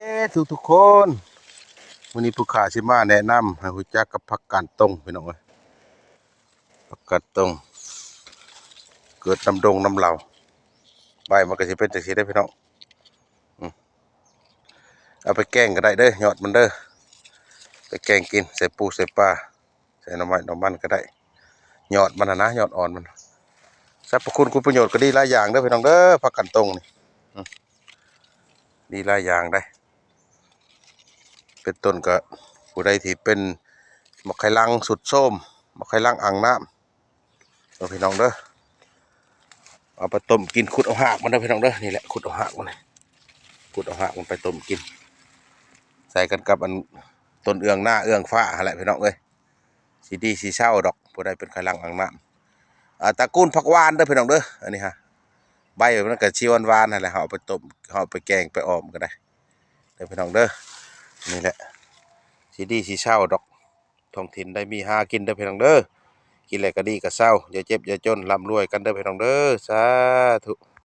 ເອີ ທຸກໆຄົນ, ມື້ນີ້ຜູ້ຂ້າຊິມາແນະນຳໃຫ້ຮູ້ຈັກກັບຜັກກາດຕົງ ພີ່ນ້ອງເອີຍ. ຜັກກາດຕົງເກີດນຳດົງນຳເຫຼົ່າ, ໃບມັນກໍຊິເປັນຈັ່ງຊີ້ເດ້ ພີ່ນ້ອງ. ອືມ ເອົາໄປແກງກໍໄດ້ເດີ ຍອດມັນເດີ, ໄປແກງກິນໃສ່ປູໃສ່ປາ. ໃສ່ໜໍ່ໄມ້ໜໍ່ມັນກໍໄດ້, ຍອດມັນຫັ້ນນະ ຍອດອ່ອນມັນ. ສັບພະຄຸນຄຸນປະໂຫຍດກໍດີຫຼາຍຢ່າງເດີ ພີ່ນ້ອງເດີ, ຜັກກາດຕົງນີ້ ອືມ ດີຫຼາຍຢ່າງໄດ໋. ເປັນຕົ້ນກໍຜູ້ໃດທີ່ເປັນໝາກໄຂ່ຫຼັງຊຸດໂຊມ, ໝາກໄຂ່ຫຼັງອ່າງນ້ຳ ເດີ ພີ່ນ້ອງເດີ. ເອົາໄປຕົ້ມກິນ, ຂຸດເອົາຮາກມັນເດີ ພີ່ນ້ອງເດີ. ນີ້ແຫຼະ ຂຸດເອົາຮາກມັນ, ຂຸດເອົາຮາກມັນໄປຕົ້ມກິນ ໃສ່ກັນກັບອັນຕົ້ນເອື້ອງໜ້າເອື້ອງຟ້າຫັ້ນແຫຼະ ພີ່ນ້ອງເອີຍ. ຊິດີຊິເຊົາດອກ ຜູ້ໃດເປັນໄຂ່ຫຼັງອ່າງນ້ຳ. ອ່າ ຕະກູນຜັກຫວານເດີ ພີ່ນ້ອງເດີ. ອັນນີ້ຮະ ໃບມັນກໍຊິຫວານໆຫັ້ນແຫຼະ, ເຮົາເອົາໄປຕົ້ມ ເຮົາເອົາໄປແກງໄປອອມກໍໄດ້ເດີ ພີ່ນ້ອງເດີ. ນີ້ແຫຼະ ຊິດີຊິເຊົາດອກ, ທ້ອງຖິ່ນໄດ້ມີຫາກິນເດີ ພີ່ນ້ອງເດີ. ກິນແລ້ວກໍດີກໍເຊົາ, ຢ່າເຈັບຢ່າຈົນ, ລ່ຳລວຍກັນເດີ ພີ່ນ້ອງເດີ. ສາທຸ.